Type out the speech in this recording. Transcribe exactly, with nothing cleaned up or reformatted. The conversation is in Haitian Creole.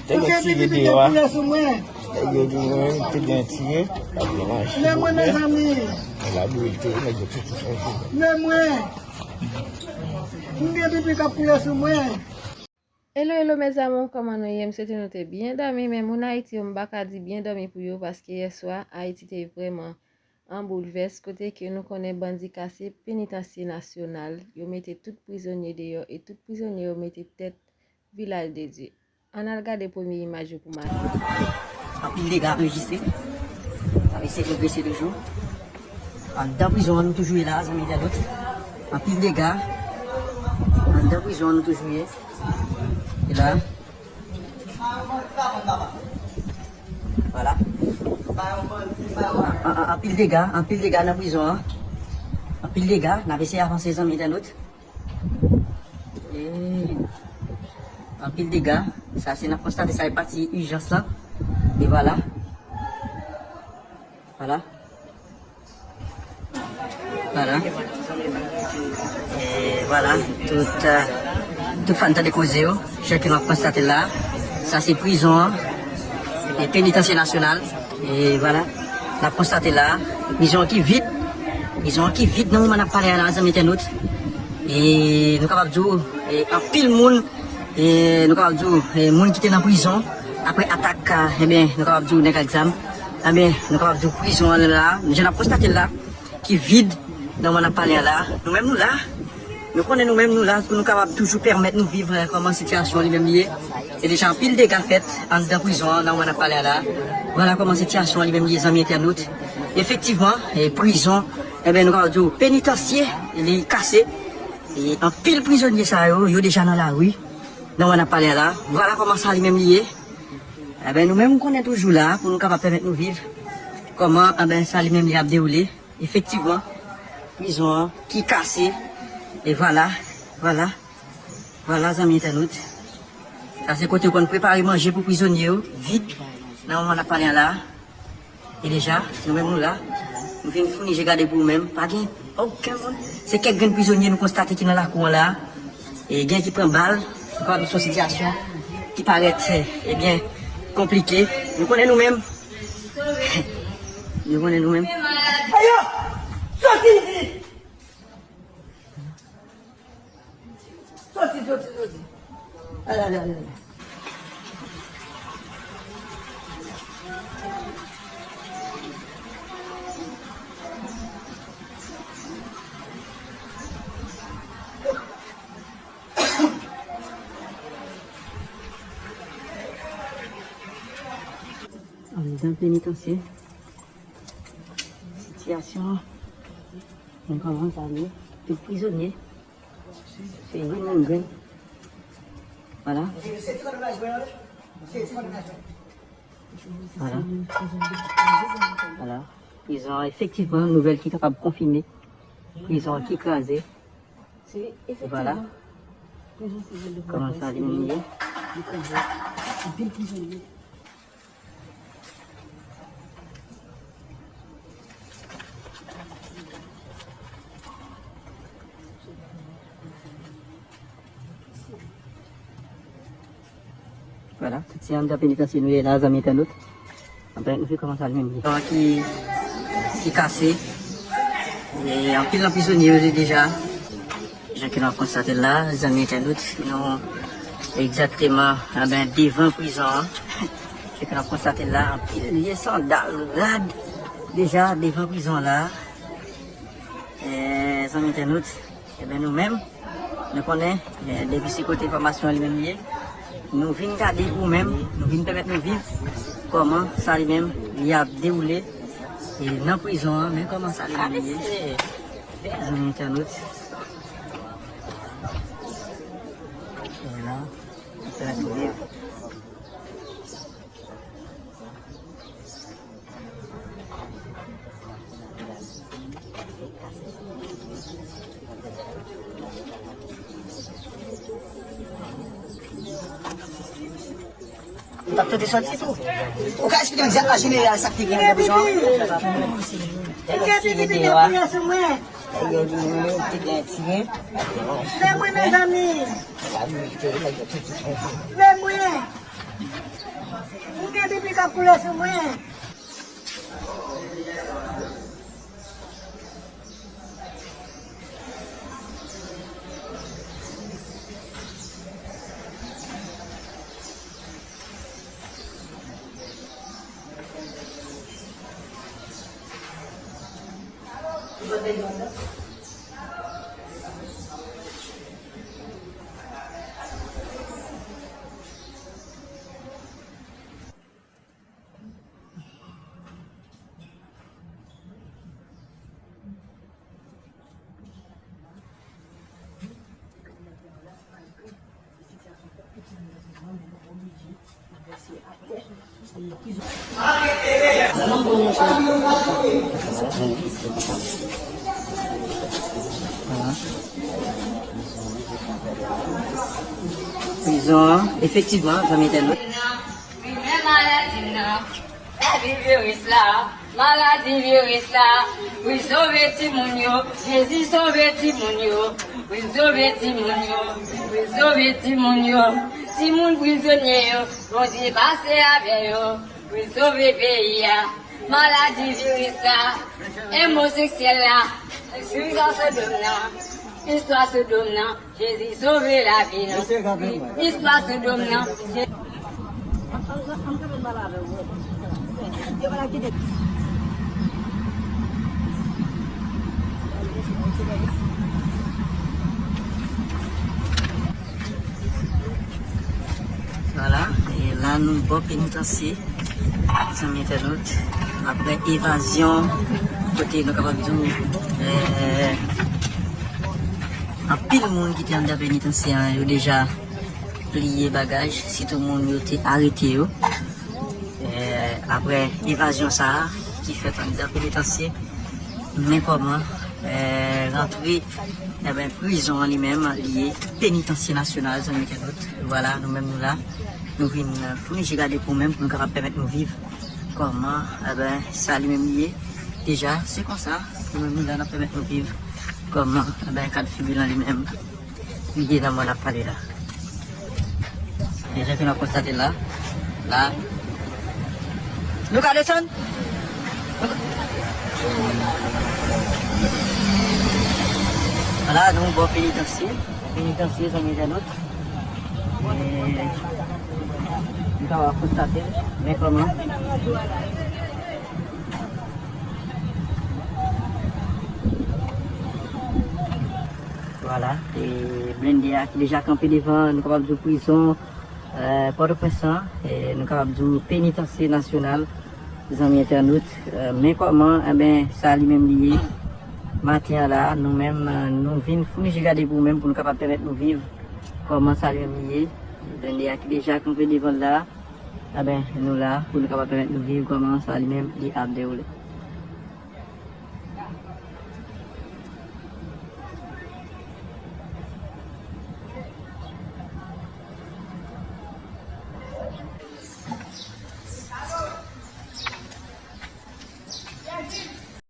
Te gen tire deyò a. Nèg yo di mwen te gen tire. L ap gen manje. Men mwen, mezanmi. Men la bouyi te, nèg yo te tou fè. Men mwen. M gen pipi k ap koule sou mwen. Hello, hello, mes amours, kòman nou ye? M swete nou te byen dòmi, men moun Ayiti yo, m pa ka di byen dòmi pou yo, paske yèswa, Ayiti te vrèman an boulvès, kote ke nou konnen bandi kase penitansye nasyonal, yo mete tout prizonye deyò, e tout prizonye yo mete tèt Vilaj de Dye. Ann al gade premye imaj yo pou maten. Anpil dega anrejistre. N ap eseye pwogrese toujou. Anndan prizon an, nou toujou ye la, zanmi entènot. Anpil dega. Anndan prizon an, nou toujou ye. E la. Vwala. An, an, anpil dega, anpil dega nan prizon an. Anpil dega, n ap eseye avanse, zanmi entènot. E anpil dega. Sa se n ap konstate, sa e pati ijans lan. E vwala. Vwala. Vwala. E vwala. Tout, euh, tout fan tande koze yo. Jan ke n ap konstate la. Sa se prizon an. E penitansye nasyonal. E vwala. N ap konstate la. Prizon an ki vid. Prizon an ki vid nan moman n ap pale a la, zanmi entènot. E nou kapab di w, e, anpil moun, e, nou kapab di w, e, moun ki te nan prizon, apre atak, a, ebyen, nou kapab di w nèg ak zam, ebyen, nou kapab di w prizon an la, jan n ap konstate l la, ki vid nan moman n ap pale an la. Nou menm nou la, nou konnen nou menm nou la, pou nou kapab toujou pèmèt nou viv, e, kòman sitiyasyon an li menm li ye. E deja anpil dega fèt anndan prizon an, nan moman n ap pale an la. Vwala kòman sitiyasyon an li menm li ye, zanmi entènot. Efektivman, e, prizon, ebyen, nou kapab di w, penitansye, li kase. E anpil prizonye sa yo, yo deja nan lari, nan moman n ap pale a la. Vwala kòman sa li menm li ye. Ebyen, nou menm, nou konnen toujou la, pou nou kapab pèmèt nou viv. Kòman, ebyen, sa li menm li ap dewoule. Efektivman, prizon an ki kase. E vwala, vwala, vwala, zanmi entènot. Sa se kote yo konn prepare manje pou prizonye yo, vid, nan moman n ap pale an la. E deja, nou menm nou la, nou vin founi je gade pou ou menm, pa gen okenn moun. Se kèk grenn prizonye nou konstate ki nan lakou an la. E gen ki pran bal, nou kapab di se yon sitiyasyon ki parèt, ebyen, konplike. Nou konnen nou menm. Nou konnen nou menm. Ayo! Soti isi! Soti, soti, soti. Ale, ale, ale, ale. Anndan penitansye. Sitiyasyon an. Men kòman sa ye? Tout prizonye. Se youn youn grenn. Vwala. Vwala. Vwala. Prizon an, efektivman, nouvèl ki kapab konfime. Prizon an ki kraze. Vwala. Kòman sa li menm ye? Vwala, tout se anndan penitansye nou ye la, zanmi entènot. Anben, nou fè kòmanse al menm li. Ki, ki kase. E anpil nan prizonye yo deja. Jan ke nou ap konstate l la, zanmi entènot, nou egzakteman, anben, devan prizon an. Jan ke nou ap konstate l la, anpil vye sandal, rad, deja devan prizon an la. E, zanmi entènot, enben, nou menm, nou konnen, e, depi se kote enfòmasyon an li menm li ye, nou vin gade pou menm, nou vin pèmèt nou viv kòman sa li menm li ap dewoule, e, nan prizon an, men kòman sa li menm li ye. Zanmi entènot. Vwala. Sa se Ou t ap tante sòti tou. Ou ka eksplike m egzakteman jeneral sa k te gen nan prizon an? Te gen tire deyò a. Te gen tire. Men mwen, mezanmi. Men mwen. Koule sou mwen. Prizon an, efektivman, zanmi entènot. Wi, men maladi nan, lavi viris la, maladi viris la. Wi, sove timoun yo, Jezi sove timoun yo. Wi, sove timoun yo, wi, sove timoun yo. Timoun prizonye yo, Bondye pase avè yo. Wi, sove peyi a, maladi viris la, emoseksyèl la, istwa Sodòm nan, istwa Sodòm nan. Jezi sove lavi nou. Istwa Sodòm nan. Vwala, e la nou bò penitansye. Zanmi entènot, apre evazyon, kote nou kapab di w, eh, anpil moun ki te anndan penitansye an, yo deja pliye bagaj, sitou moun yo te arete yo. Eh, apre evazyon sa a ki fèt anndan penitansye, men kòman, eh, rantre, enben, prizon an li menm, li ye penitansye nasyonal, zanmi entènot. Vwala, nou menm nou la. Nou vin, eh, founi je gade pou nou menm, pou nou kapab pèmèt nou viv kòman, enben, sa li menm li ye. Deja, se konsa, nou menm nou la, n ap pèmèt nou viv kòman, enben, kad figi lan li menm li ye nan moman n ap pale la. E jan ke n ap konstate la, la, nou ka desann? Vwala, nou bò penitansye. Penitansye, zanmi entènot. E, nou ka konstate, men kòman. Vwala, e blende a ki deja kanpe devan, nou kapab di w prizon, eh, Pòtoprens lan, e nou kapab di w penitansye nasyonal, zanmi entènot, eh, men kòman, enben, sa li menm li ye. Maten an la, nou menm, eh, nou vin founi je gade pou nou menm pou nou kapab pèmèt nou viv kòman sa li menm li ye. Blende a ki deja kanpe devan l la, enben, nou la pou nou kapab pèmèt nou viv kòman sa li menm li ap dewoule.